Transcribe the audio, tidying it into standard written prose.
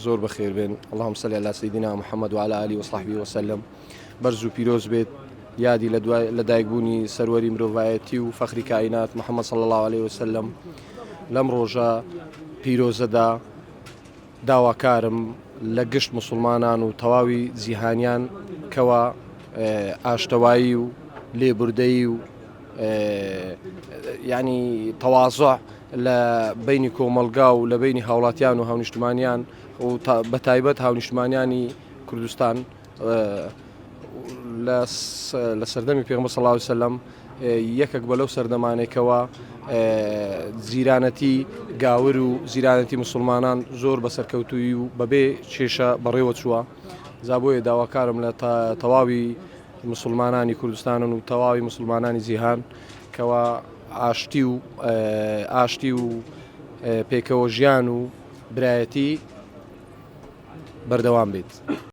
زۆر بەخێر بێن. اللهم صل علی سیدنا محمد وعلی آله وصحبه وسلم. بەرز و پیرۆز بێت یادی لە دوای لە دایکبوونی سەروەری مرۆڤایەتی و فەخری کائینات محمد صلی الله علیه وسلم. لەم ڕۆژە پیرۆزەدا داواکارم لە گشت موسڵمانان و تەواوی جیهانیان کەوا ئاشتەوایی و لێبوردەیی و ینی تەوازع لە بینی کۆمەلگا و لە بینی هاوڵاتیان و هاونیشتمانیان و بە تایبەت هاونیشتمانیانی کوردستان لە سەردەمی پێغمبەر صلی الله علیه وسلم یەکێک بە لەو سەردەمانەی کەوا زیرانەتی گاور و زیرانەتی مسلمانان زۆر بە سەرکەوتووی و بەبێ کێشە بەڕێوە چووە جا بۆیە داواکارم لە تەواوی مسلمانانی کوردستانن و تەواوی مسلمانانی جیهان کەوا ئاشتی و ئاشتی و پێکەوە ژیان و برایەتی بەردەوام بێت.